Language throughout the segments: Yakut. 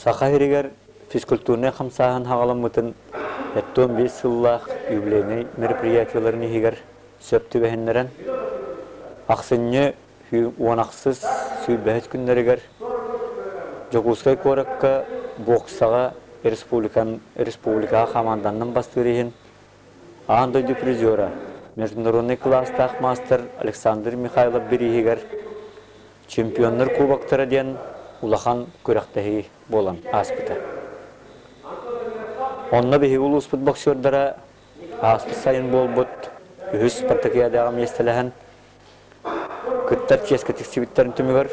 Саха сиригэр физкультурнай хамсааһын хаҕаламмытын 75 сыллаах юбилейнай мероприятиеларын иһигэр сөп түбэһиннэрэн, ахсынньы 10 ахсыс 25 күннэригэр Дьокуускай куоракка боксаҕа республикаҕа хамаанданнан бастыыр иһин аан дойду призера, международнай кылаастаах маастар Александр Михайлов бирииһигэр Чемпионнар кубоктара диэн улахан күрэхтэһии буолан ааспыта. Онно биһиги улууспут боксердара ааспыт сайын буолбут үһүс спартакиадаҕа миэстэлэһэн кыттар чиэскэ тиксибиттэрин түмүгэр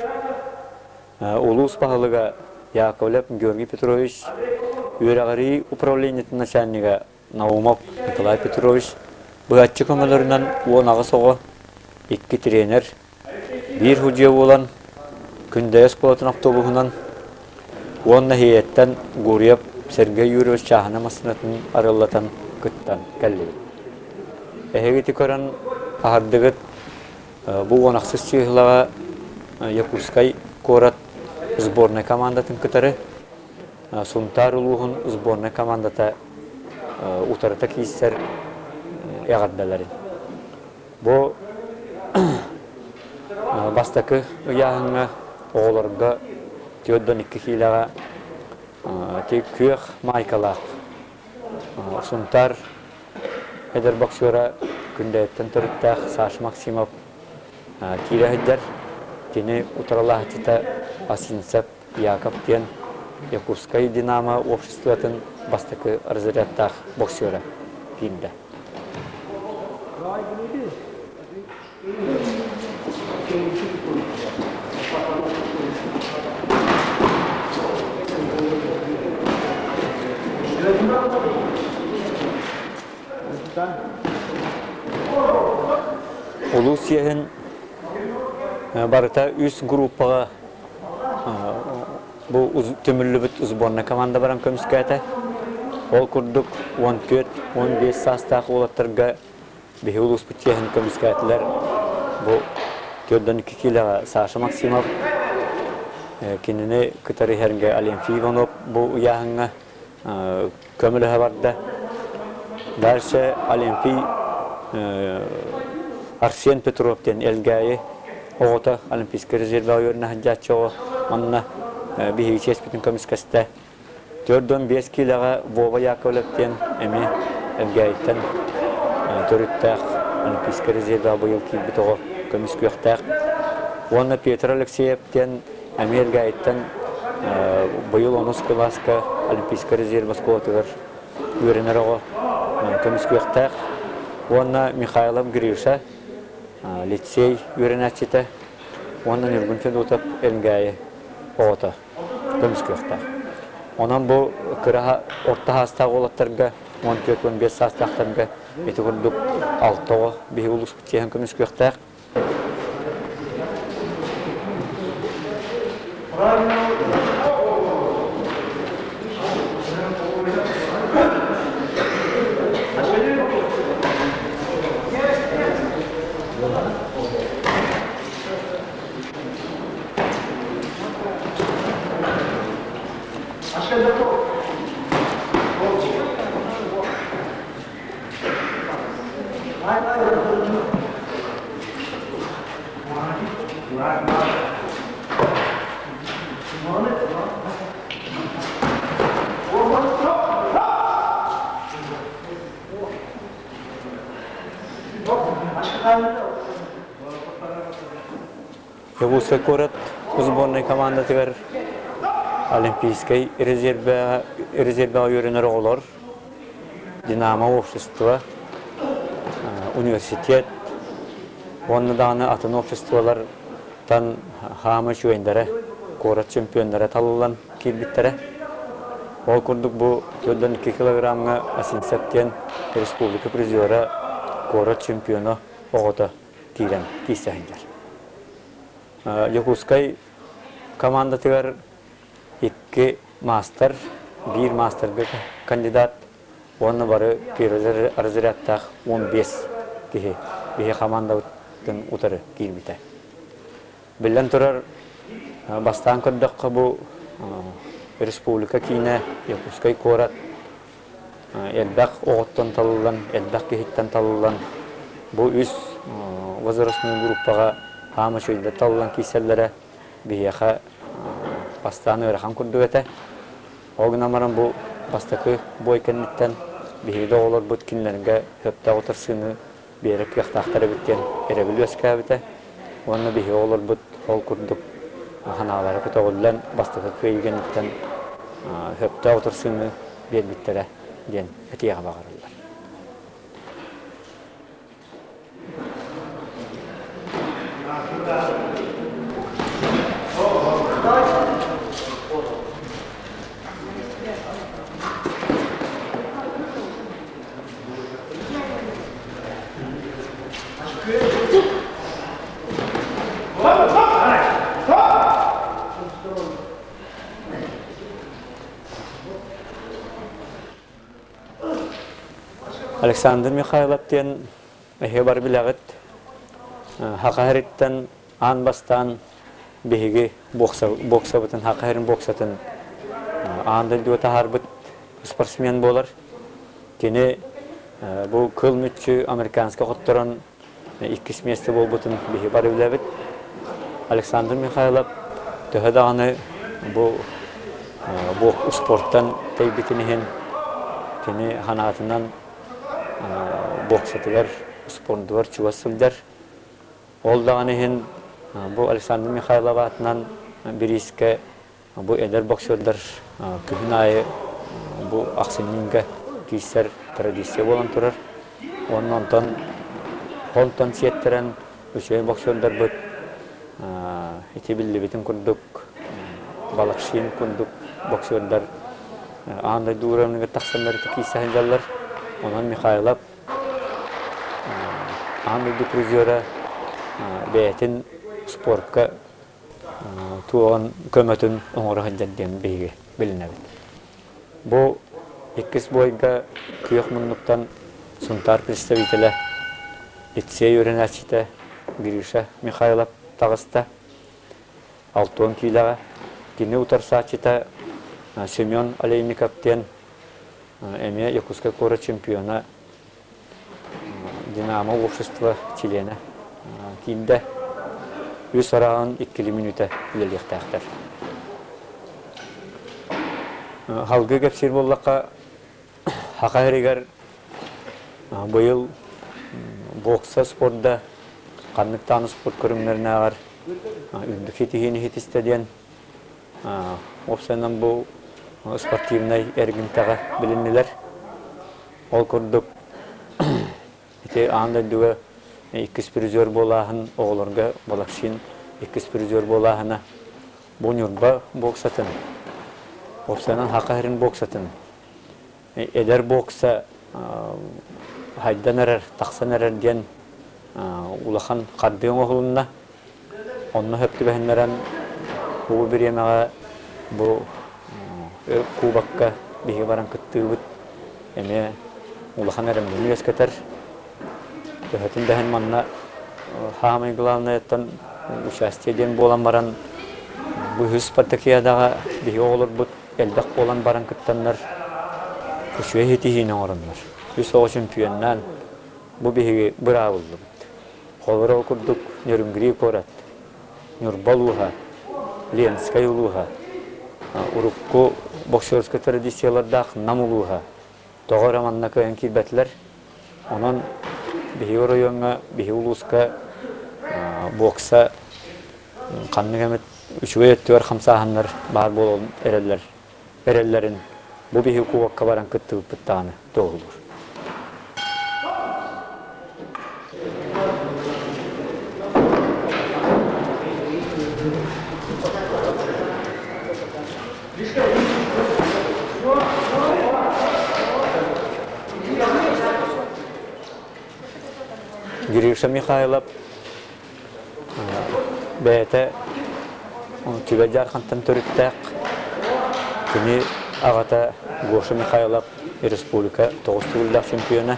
улуус баһылыга Яковлев Георгий Петрович, үөрэҕирии управлениетын начальнига Наумов Николай Петрович быһаччы көмөлөрүнэн 18 оҕо, икки тренер, биир судьуйа буолан Күндэйэ оскуолатын автобуһунан уонна Иһийэттэн Гурьев Сергей Юрьевич чааһына массыынатын арыаллатан кыттан кэллибит. Эһиги ити көрөн аһардыгыт бу 10 ахсыс чыыһылаҕа Якутскай куорат сборнай командатын кытары Сунтаар улууһун сборнай командата утарыта киирсэр эҕэрдэлэрин. Бу бастакы ыйааһыҥҥа оҕолорго 42 киилэҕэ күөх маайкалаах Сунтаар эдэр боксера Күндэйэттэн төрүттээх Саша Максимов киирэ сылдьар. Кини утарылаһааччыта Асинцев Яков диэн Якутскай Динамо обществотын бастакы разрядтаах боксера киирдэ. Улуус съеһин барыта үс группаҕа бу түмүллүбүт сборная команда баран көмүскээтэ. Ол курдук 14-15 саастаах уолаттарга биһи улууспут чиэһин көмүскээтилэр. Бу 42 киилэҕэ Саша Максимов, кинини кытары иһэргэ Олимпий Иванов бу ыйааһыҥҥа көмөлөһө барда. Дальше Олимпий Арсен Петров диэн Элгээйи оҕото Олимпийскай резервэҕэ үөрэнэ сылдьааччы оҕо манна биһиги чиэспитин көмүскэстэ. 45 киилэҕэ Вова Яковлев диэн эмиэ Элгээйиттэн төрүттээх Олимпийскай резервэҕэ быйыл киирбит оҕо көмүскүөхтээх. Уонна Петр Алексеев диэн эмиэ Элгээйиттэн быйыл онус кылааска Олимпийскай резерв оскуолатыгар үөрэнэр оҕо көмүскүөхтээх. Уонна Михайлов Гриша лицей үөрэнээччитэ уонна Ньургун Федотов Элгээйи оҕото көмүскүөхтээх. Онон бу кыра орто саастаах уолаттарга 14-15 саастаахтарга ити курдук алта оҕо биһиги улууспут чиэһин көмүскүөхтээх. Якутскай куорат сборнай командатыгар Олимпийскай резервэҕэ үөрэнэр оҕолор, Динамо общество, университет уонна даҕаны атын обществолартан хаама үчүгэйдэрэ, куорат чемпионнара талыллан киирбиттэрэ. Ол курдук бу 42 килограммҥа Асинцев диэн республика призера, куорат чемпиона оҕото киирэн киирсэ сылдьар. Дьокуускай командатыгар икки маастар, биир маастарга кандидат уонна бары первый разрядтаах 15 киһи биһи командабытын утары киирбитэ. Биллэн турар, бастаан көрдөххө бу республика киинэ Якутскай куорат элбэх оҕоттон талыллан, элбэх киһиттэн талыллан, бу үс возрастной группаҕа хаама үчүгэйдик талыллан киирсэллэрэ биһиэхэ бастаан ыарахан курдук этэ. Ол гынан баран бу бастакы бой кэнниттэн биһиги да оҕолорбут кинилэргэ сөптөөх утарсыыны биэрэр кыахтаахтар эбит диэн эрэбил үөскээбитэ. Уонна биһиги оҕолорбут ол курдук санаалара көтөҕүллэн бастакы кыайыы кэнниттэн сөптөөх утарсыыны биэрбиттэрэ диэн этиэҕи баҕарыллар. Александр Михайлов диэн эһиги бары билэҕит. Саха сириттэн аан бастаан биһиги боксабытын, Саха сирин боксатын аан дойдуга таһаарбыт спортсмен буолар. Кини бу кыл мүччү американскай хотторон иккис миэстэ буолбутун биһи бары билэбит. Александр Михайлов төһө даҕаны бу бу спорттан тэйбитин иһин кини санаатынан боксатыгар, спордугар чугас сылдьар. Ол даҕаны иһин бу Александр Михайлов аатынан бириискэ Бу эдэр боксердар күһүн аайы бу ахсынньыга киирсэр традиция буолан турар. Уонна онтон онтон сиэттэрэн үчүгэй боксердарбыт ити биллибитин курдук Балакшин курдук боксердар аан дойду уровныгар тахсаннар ити киирсэ сылдьаллар. Онон Михайлов аан дойду призера бэйэтин спортка туоҕун көмөтүн оҥоро сылдьар диэн биһиги билинэбит. Бу иккис буойга күөх муннуктан Сунтаар представителэ, лицей үөрэнээччитэ Гриша Михайлов таҕыста. Алтуон киилэҕэ кини утарсааччыта Семен Олейников диэн эмиэ Якутскай куорат чемпиона Динамо общество чилиэнэ киирдэ. Үс араан иккили мүнүүтэ үлэлиэхтээхтэр. Халгы кэпсиир буоллахха, Саха сиригэр быйыл бокса спорда ханнык даҕаны спорт көрүҥнэринээҕэр үрдүк ситиһиини ситистэ диэн уопсайынан бу спортивнай эргимтэҕэ билиннилэр. Ол курдук ити аан дойдуга иккис призер буолааһын оҕолорго Балакшин иккис призер буолааһына бу Ньурба боксатын, уопсайынан Саха сирин боксатын эдэр бокса хайдан эрэр, тахсан эрэр диэн улахан хардыы оҥоһулунна. Онно сөп түбэһиннэрэн бу бириэмэҕэ бу кубокка биһиги баран кыттыыбыт эмиэ улахан эрэмньини үөскэтэр. Төһөтүн да иһин манна саамай главнайыттан участие диэн буолан баран бу үһүс спартакиадаҕа биһиги оҕолорбут элбэх буолан баран кыттаннар үчүгэй ситиһиини оҥороннор үс оҕо чемпионнаан бу биһиги быраабыллыбыт. Холобур, ол курдук Нерюнгри куорат, Ньурба улууһа, Ленскэй улууһа, урукку боксерскай традициялардаах Нам улууһа тоҕо эрэ манна кыайан киирбэтилэр. Онон биһиги оройуоҥҥа, биһиги улууска бокса ханнык эмит үчүгэй өттүгэр хамсааһыннар баар буолан эрэллэр, эрэллэрин бу биһиги кубокка баран кыттыбыппыт даҕаны туоһулуур. Гриша Михайлов бэйэтэ Түбэ Дьаархантан төрүттээх. Кини аҕата Гоша Михайлов республика тоҕус төгүллээх чемпиона.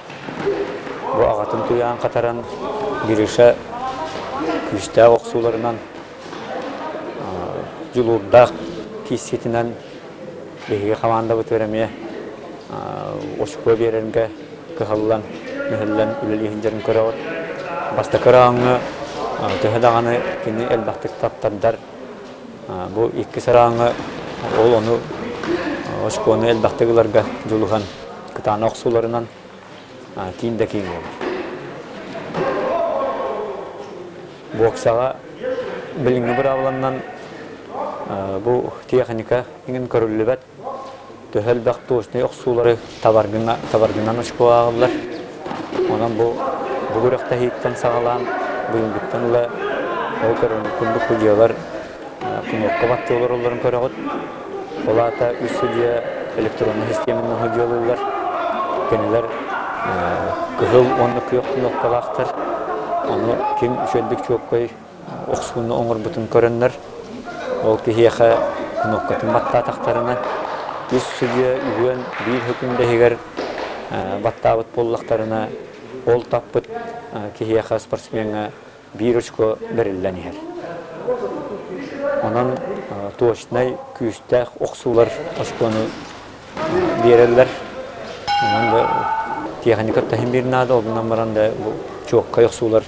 Бу аҕатын туйаан хатаран Гриша күүстээх охсууларынан дьулуурдаах киисситинэн Биһиги хамаандабытыгар эмиэ очко биэрэргэ кыһаллан, мүһэллэн үлэлии сылдьарын көрөҕүт. Бастакы рауҥҥа төһө даҕаны кини элбэхтик таптардар, бу иккис рауҥҥа ол ону очкону элбэхтик ыларга дьулуһан кытаанах охсууларынан киин да киин буолар. Боксаҕа билиҥҥи быраабыланнан бу техника иҥин көрүллүбэт. Төһө элбэх точнай охсуулары табаргынан очко ааҕыллар. Онон бу бу күрэхтэһииттэн саҕалаан быйылгыттан ыла ол көрүҥ курдук судьуйалар кнопка баттыы олороллорун көрөҕүт. Ол аата үс судьуйа электроннай систиэмэнэн судьуйалыыллар. Кинилэр кыһыл уонна күөх кнопкалаахтар. Ону ким үчүгэйдик чуоккай охсууну оҥорбутун көрөннөр, ол киһиэхэ кнопкатын баттаатахтарына, үс судьуйа үһүөн биир сөкүүндэ иһигэр баттаабыт буоллахтарына, ол таппыт киһиэхэ спортсмеҥҥа биир очко бэриллэн иһэр. Онон точнай, күүстээх охсуулар очкону биэрэллэр. Онон да техника таһын биир наада, ол гынан баран да бу чуоккай охсуулар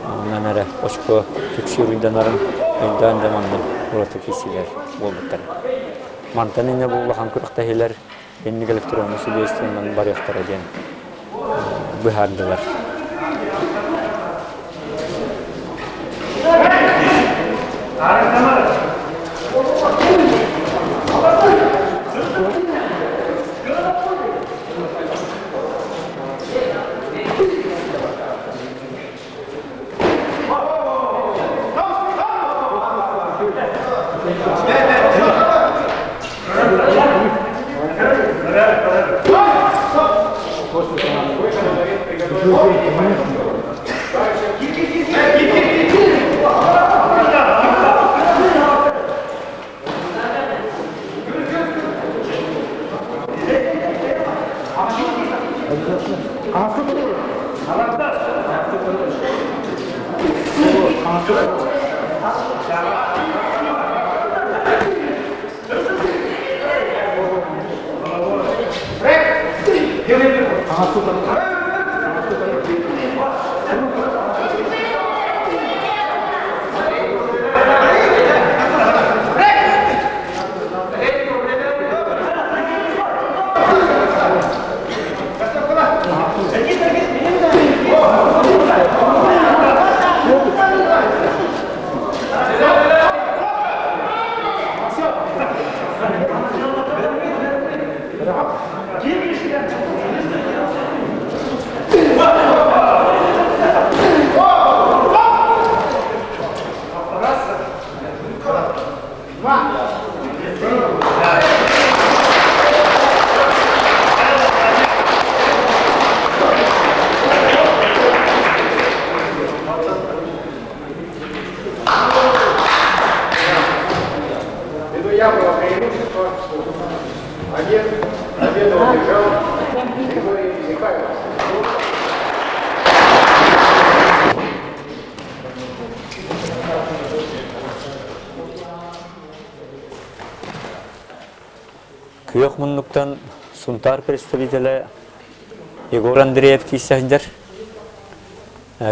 онон эрэ очко фиксируйданарын өйдөөн да маннык ураты киирсиилэр буолбуттар. Мантан инньэ бу улахан күрэхтэһиилэр инник электроннай судействонан барыахтара диэн быһаардылар. Күөх муннуктан Сунтаар представителэ Егор Андреев киирсэ сылдьар.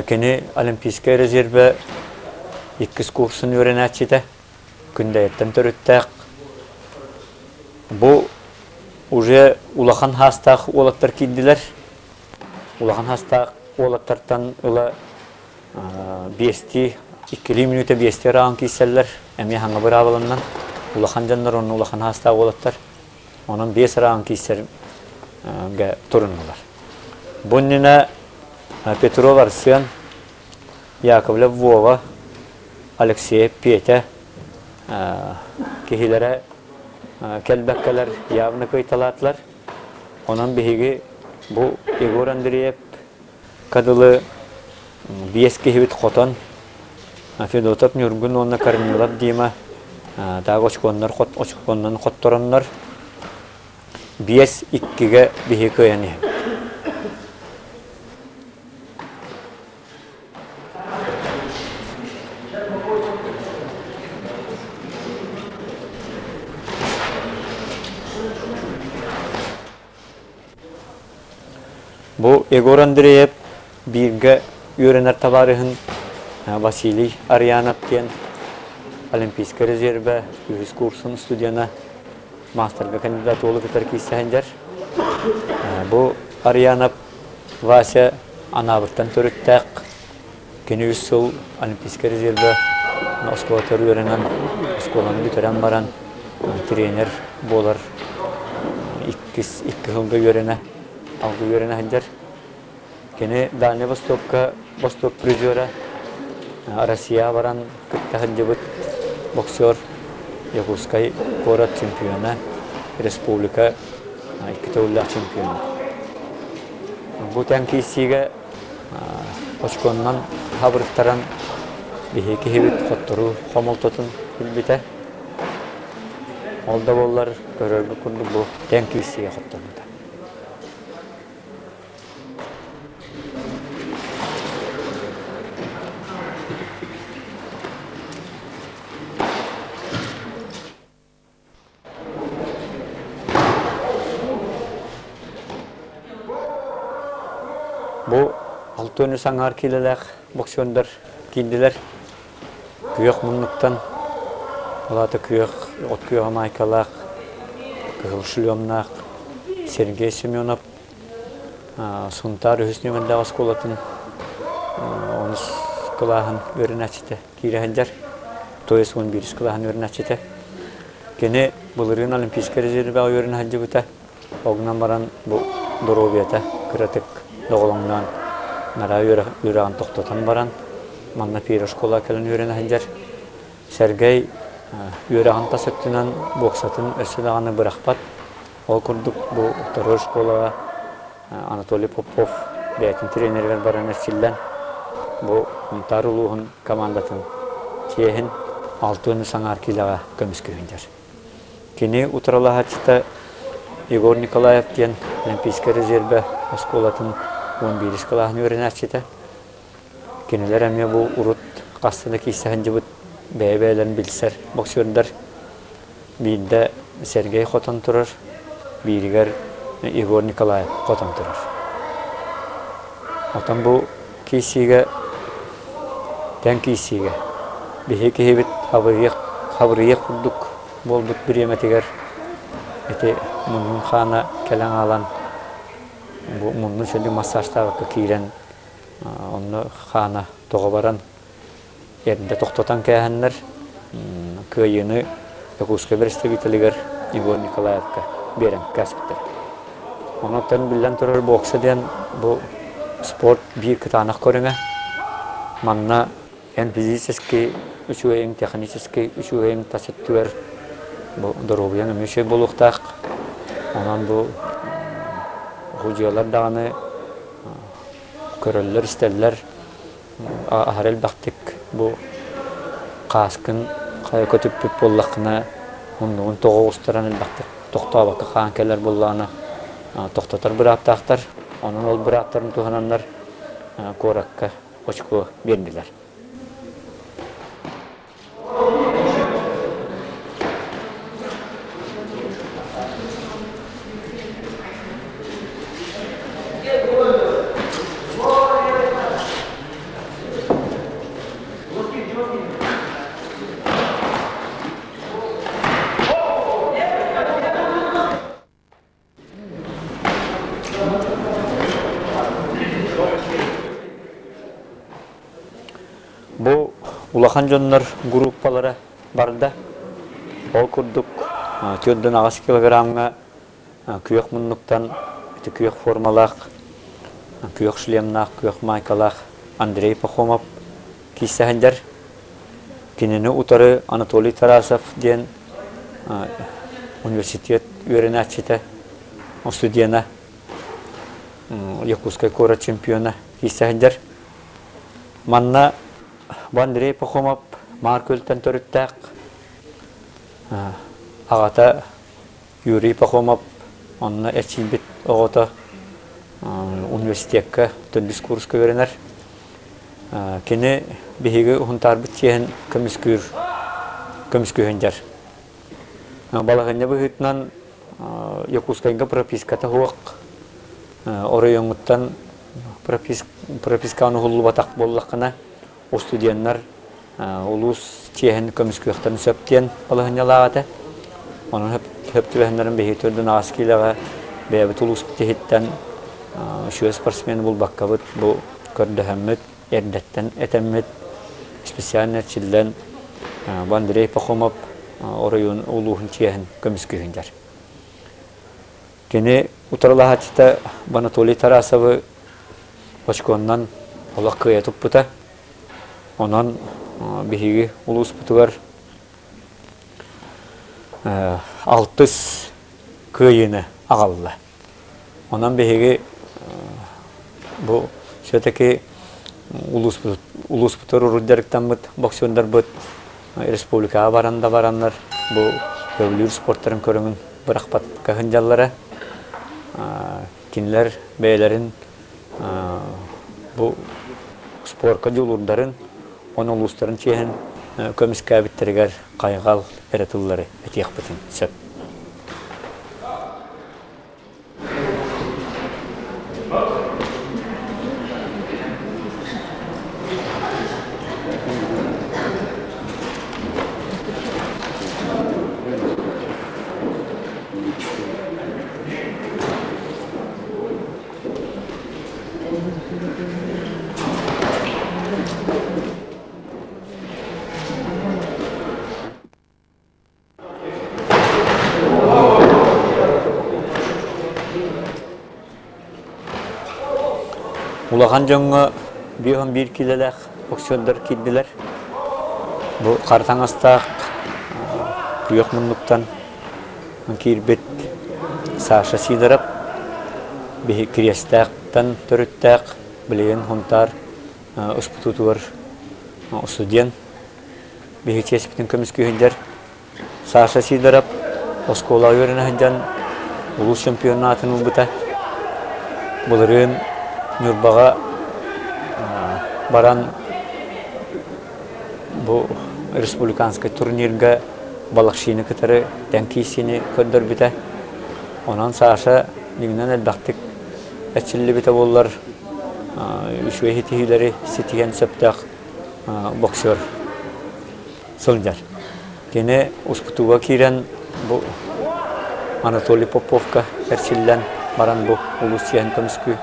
Кини Олимпийскай резервэ иккис курсун үөрэнээччитэ, Күндэйэттэн төрүттээх. Бу уже улахан хаастаах уолаттар киирдилэр. Улахан хаастаах уолаттартан ыла биэстии, иккилии мүнүүтэ биэстии ыраҕан киирсэллэр. Эмиэ хаҥа быраабыланнан улахан дьоннор уонна улахан хаастаах уолаттар. Онон биэс ыраҕан киирсэргэ туруннулар. Бу иннинэ Петров Арсен, Яковлев Вова, Алексеев Петя киһилэрэ кэлбэккэлэр явно кыайталаатылар. Онон биһиги бу Егор Андреев кадылы биэс киһибит хотон Федотов Ньургун уонна Корнилов Дима таах очконнар очконнан хоттороннор биэс иккигэ биһи кыайан иһэбит. Бу Егор Андреев бииргэ үөрэнэр табаарыһын Василий Арьянов диэн Олимпийскай резервэ үһүс курсун студена маастарга кандидат уолу кытары киирсэһэн дьэр. Бу Арьянов Вася Анаабыртан төрүттээх. Кини үс сыл Олимпийскай резервэ оскуолатыгар үөрэнэн, оскуоланы бүтэрэн баран тренер буолар иккис икки сылга үөрэнэ, алгы үөрэнэ сылдьар. Кини Дальний Востокка Восток призера, Россия баран кытта сылдьыбыт боксер, Якутскай куорат чемпиона, республика икки төгүллээх чемпиона. Бу тэҥ киирсиигэ очконнан хабырыктаран биһиги киһибит хотторуу хомолтотун билбитэ. Ол да буоллар көрөргө курдук бу тэҥ киирсиигэ хотторбута. Бу 6 саҥаар киилэлээх боксердар киирдилэр. Күөх муннуктан, ол аата күөх от күөҕэ маайкалаах, кыһыл шлемнаах Сергей Семенов Сунтаар үһүс нүөмэрдээх оскуолатын онус кылааһын үөрэнээччитэ киирэ сылдьар. То есть 11 кылааһын үөрэнээччитэ. Кини былырыын Олимпийскай резервэҕэ үөрэнэ сылдьыбыта. Ол гынан баран бу доруобуйата кыратык доҕолоҥноон нараа үөрэҕин тохтотон баран манна первая школа кэлэн үөрэнэ сылдьар. Сэргэй үөрэҕин тас өттүнэн боксатын өссө даҕаны бырахпат. Ол курдук бу второй школаҕа Анатолий Попов бэйэтин тренеригэр баран эрчиллэн бу Сунтаар улууһун командатын чиэһин 6 саҥаар киилэҕэ көмүскүһүннэр. Кини утарылаһааччыта Егор Николаев диэн Олимпийскай резервэ оскуолатын 11 кылааһын үөрэнээччитэ. Кинилэр эмиэ бу урут хаста да киирсэ сылдьыбыт бэйэ-бэйэлэрин билсэр боксердар. Биирдэ Сергей хотон турар, бииригэр Егор Николаев хотон турар. Оттон бу киирсиигэ, тэҥ киирсиигэ биһиги киһибит хабырыйыах, хабырыйыах курдук буолбут бириэмэтигэр ити муннун хаана кэлэн хаалан бу муннун сөрү массажтаабакка киирэн онно хаана тоҕо баран эрдэ тохтотон кээһэннэр кыайыыны Якутскай представителигэр Егор Николаевка биэрэн кээспиттэр. Онон биллэн турар бокса диэн бу спорт биир кытаанах көрүҥэ. Манна эн физический үчүгэйиҥ, технический үчүгэйиҥ тас өттүгэр бу доруобуйаҥ эмиэ үчүгэй буолуохтаах. Онон бу судьуйалар даҕаны көрөллөр-истэллэр аһара элбэхтик бу хааскын хайа көтүппүт буоллаххына муннугун тоҕо оҕустаран элбэхтик тохтообокко хаан кэлэр буоллаҕына тохтотор бырааптаахтар. Онон ол бырааптарын туһананнар куоракка очко биэрдилэр. Бу улахан дьоннор группалара барда. Ол курдук 48 килограммҥа күөх муннуктан ити күөх формалаах, күөх шлемнаах, күөх майкалаах Андрей Пахомов киирсэ сылдьар. Кинини утары Анатолий Тарасов диэн университет үөрэнээччитэ, студена, Якутскай куорат чемпиона киирсэ сылдьар. Манна бу Андрей Пахомов Маар Күөлтэн төрүттээх аҕата Юрий Пахомов онно эрчийбит оҕото университекка төрдүс курска үөрэнэр. Кини биһиги уһунтаарбыт чиэһин көмүскүүр көмүскүүһүн дьар. Балаһыанньа быһыытынан Якутскайга прописката суох. Оройуоҥҥуттан пропискаҕын уһуллубатах буоллаххына, устудьуоннар улуус чиэһин көмүскүөхтэрин сөп диэн балаһыанньалаах этэ. Онон сөп түбэһиннэрин биһиги төрдүн аҕыс киилэҕэ бэйэбит улууспут иһиттэн үчүгэй спортсмены булбаккабыт бу көрдөһөммүт, эрдэттэн этэммит, специально эрчиллэн бу Андрей Пахомов оройуон улууһун чиэһин көмүскүүһүн дьэр. Кини утарылаһааччыта Анатолий Тарасовы очконнан олох кыайа туппута. Онон биһиги улууспутугар алтыс кыайыыны аҕалла. Онон биһиги бу все-таки улууспутугар урут дьарыктаммыт боксердарбыт республикаҕа баран да бараннар бу көбүлүүр спорттарын көрүҥүн бырахпакка сылдьаллара. Кинилэр бэйэлэрин бу спорка дьулуурдарын, уонна улуустарын чиэһин көмүскээбиттэригэр хайҕал эрэ тыллары этиэхпитин сөп. Улахан дьоҥҥо 51 киилэлээх боксердар киирдилэр. Бу хара таҥастаах күөх муннуктан киирбит Саша Сидоров биһи Кириэстээхтэн төрүттээх билигин Хунтаар успутуутугар студент биһи чиэспитин көмүскүү сылдьар Саша Сидоров оскуолаҕа үөрэнэ сылдьан улуус чемпионатын ылбыта. Былырыын Ньурбаҕа баран бу республиканскай турнирга Балакшины кытары тэҥ киирсиини көрдөрбүтэ. Онон Саша дьиҥинэн элбэхтик эрчиллибитэ буоллар үчүгэй ситиһиилэри ситиһиэн сөптөөх боксер сылдьар. Кини успутууга киирэн бу Анатолий Поповка эрчиллэн баран бу улуус чиэһин көмүскүү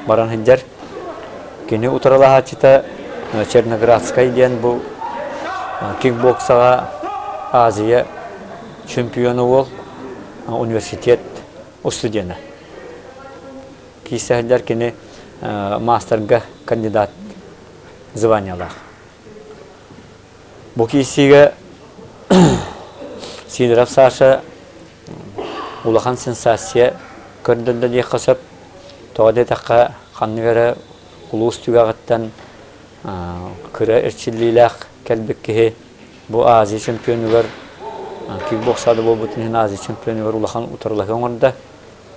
баран сылдьар. Кини утарылаһааччыта Черноградскай диэн бу кикбоксаҕа Азия чемпиона уол, университет студена. Киирсэ сылдьар кини маастарга кандидат званиялаах. Бу киирсиигэ Сидоров Саша улахан сенсация көрдөрдө диэххэ сөп. Тоҕо диэтэххэ, ханнык эрэ улуус түгэҕиттэн кыра эрчиллиилээх кэлбит киһи бу Азия чемпионугар кикбоксада буолбутун иһин Азия чемпионугар улахан утарылаһыы оҥордо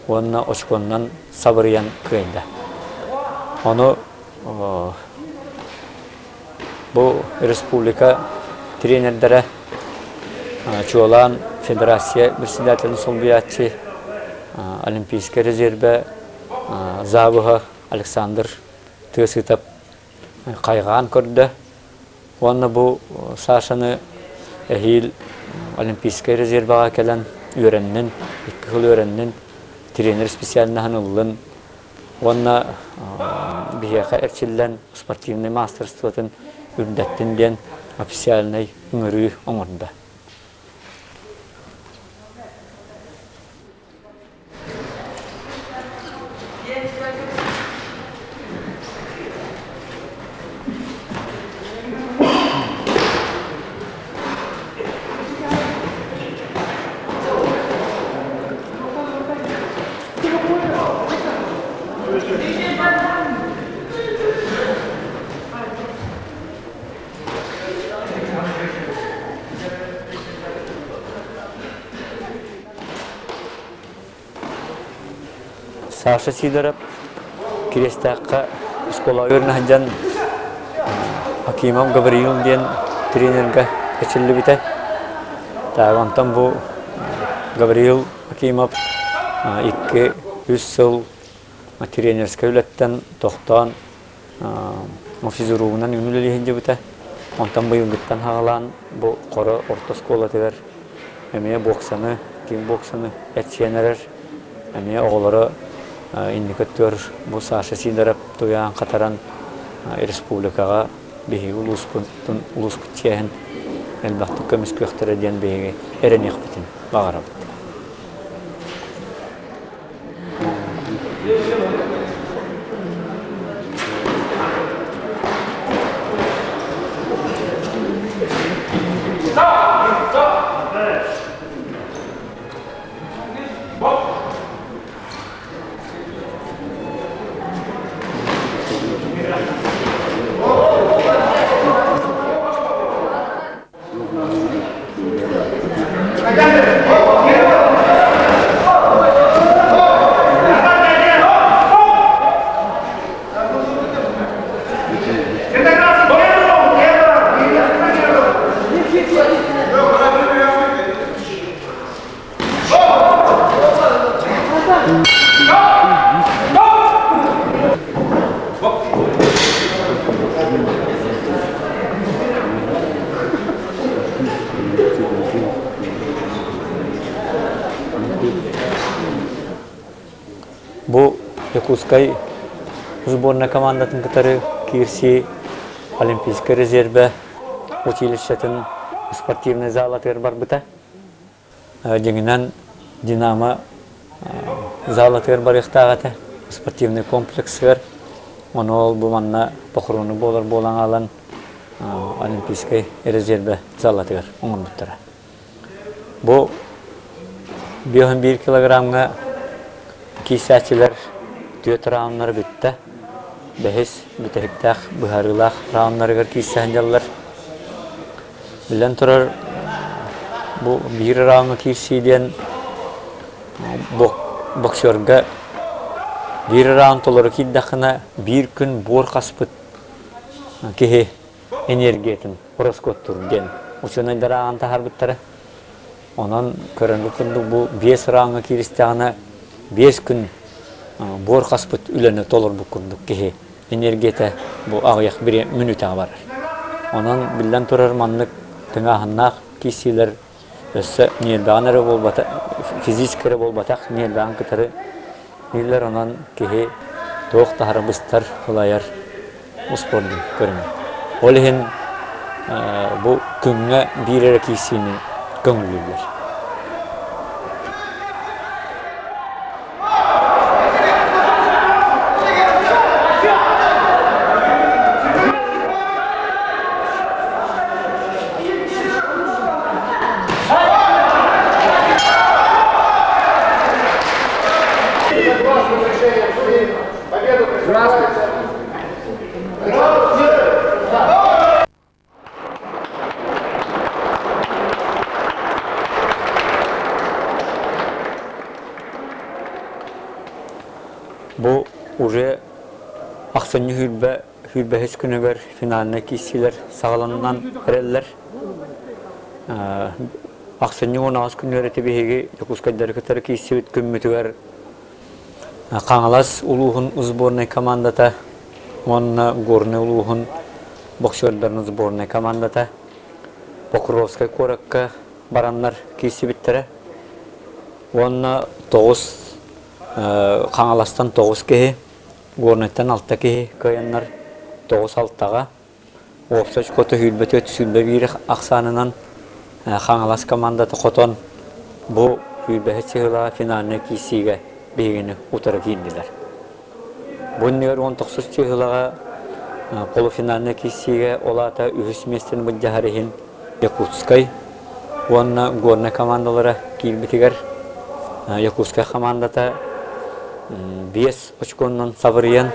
уонна очконнан сабырыйан кыайда. Ону Бу республика тренердэрэ чуолаан федерация председателин солбуйааччы Олимпийскай резервэ завуһа Александр Тыасытов хайҕаан көрдө уонна бу Сашаны эһиил Олимпийскай резервэҕэ кэлэн үөрэннин, икки сыл үөрэннин, тренер специальноһын ыллын Уонна биһиэхэ эрчиллэн спортивнай маастарыстыбатын үрдэттин диэн официальнай ыҥырыы оҥордо. Саша Сидоров Кириэстээххэ оскуолаҕа үөрэнэ сылдьан Акимов Гавриил диэн тренергэ кэчиллибитэ. Так, онтон бу Гавриил Акимов 2-3 сыл Тренерскэй үлэттэн тохтоон физругунан үлэлии сылдьыбыта. Онтон быйылгыттан саҕалаан бу Хоро орто оскуолатыгар эмиэ боксаны, кикбоксаны эрчийэн эрэр. Эмиэ оҕолоро инники өттүгэр бу Саша Сидоров туйаан хатаран республикаҕа биһиги улууспутун улууспут чиэһин элбэхтик көмүскүөхтэрэ диэн биһиги эрэниэхпитин баҕарабыт. Бу Якутскай сборная командатын кытары киирсии Олимпийскай резервэ училищетын спортивнай залатыгар барбыта. Дьиҥинэн, Динамо залатыгар барыахтаах этэ, спортивный комплексыгар. Ону ол бу манна похорону буолар буолан аалан Олимпийскай резервэ залатыгар оҥорбуттара. Бу 51 килограммҥа киирсээччилэр түөрт рауннара бүттэ. Бэһис бүтэһиктээх быһаарыылаах рауннарыгар киирсэ сылдьаллар. Биллэн турар, бу биир рауҥҥа киирсии диэн боксерга биир раунд толору киирдэххинэ, биир күн буор хаспыт киһи энергиятын ороскуоттуур диэн учуонайдар ааҕан таһаарбыттара. Онон көрөнгө курдук бу биэс рауҥҥа кииристэҕинэ, 5 күн буор хаспыт үлэни толорбут курдук киһи энергията бу аҕыйах мүнүүтэҕэ барар. Онон, биллэн турар, маннык тыҥааһыннаах киирсиилэр өссө ньиэрбэҕин эрэ буолбатах, физически эрэ буолбатах, ньиэрбэҕин кытары дииллэр. Онон киһи туох да быстар, сылайар успуордун көрүҥэ. Ол иһин бу күҥҥэ биир эрэ киирсиини көҥүллүүллэр. Бу уже ахсынньы сүүрбэ сүүрбэһис күнүгэр финальнай киирсиилэр саҕаланан эрэллэр. Ахсынньы 18 күнүгэр ити биһиги Дьокуускайдары кытары киирсибит күммүтүгэр Хаҥалас улууһун сборнай командата уонна Горнай улууһун боксердарын сборнай командата Покровскай куоракка бараннар киирсибиттэрэ. Уонна тоҕус Хаҥаластан тоҕус киһи, Горнайтан алта киһи кыайаннар тоҕус алтаҕа уопсай очкото 24 21 ахсаанынан Хаҥалас командата хотон бу сүүрбэһис сыһыылаах финальнай киирсиигэ биһигини утары киирдилэр. Бу иннигэр 19 чыыһылаҕа полуфинальнай киирсиигэ ол аата үһүс миэстэни былдьаһар иһин Якутскай уонна Горнай командалара киирбитигэр Якутскай командата биэс очконнан сабырыйан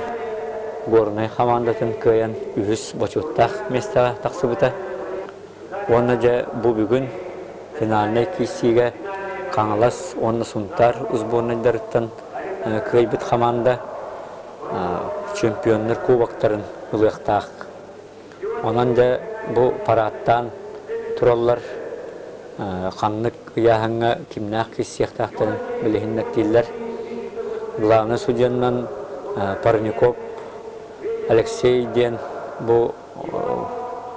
Горнай командатын кыайан үһүс бочуоттаах миэстэҕэ тахсыбыта. Уонна дьэ бу бүгүн финальнай киирсиигэ Хаҥалас уонна Сунтаар сборнайдарыттан кыайбыт хамаанда чемпионнар кубоктарын ылыахтаах. Онон дьэ бу парадтаан тураллар ханнык ыйааһыҥҥа кимнээх киирсиэхтээхтэрин билиһиннэртииллэр. Главнай судьуйанан Парников Алексей диэн бу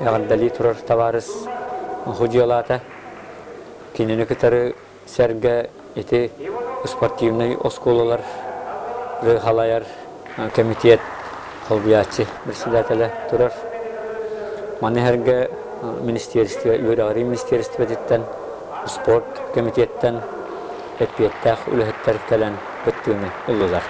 эҕэрдэлии турар табаарыс судьуйалаата. Кинини кытары сэргэ ити спортивнай оскуолалар халайар кэмитиэт солбуйааччы председателэ турар. Маны сэргэ министерство үөрэҕирии министерствотыттан спорт кэмитиэттэн эппиэттээх үлэһиттэр кэлэн кыттыыны ыллылар.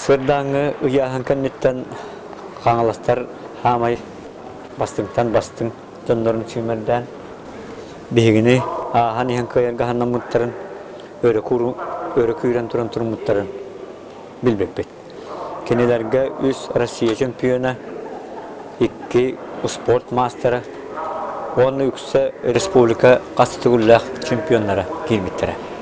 Сарсыардааҥҥы ыйааһын кэнниттэн хаҥаластар хаамай бастыҥтан бастыҥ дьоннорун сүүмэрдээн биһигини ааһан иһэн кыайарга санаммыттарын өрө өрө күүрэн туран туруммуттарын билбиппит. Кинилэргэ үс Россия чемпиона, икки спорт маастара уонна үксэ республика хас төгүллээх чемпионнара киирбиттэрэ.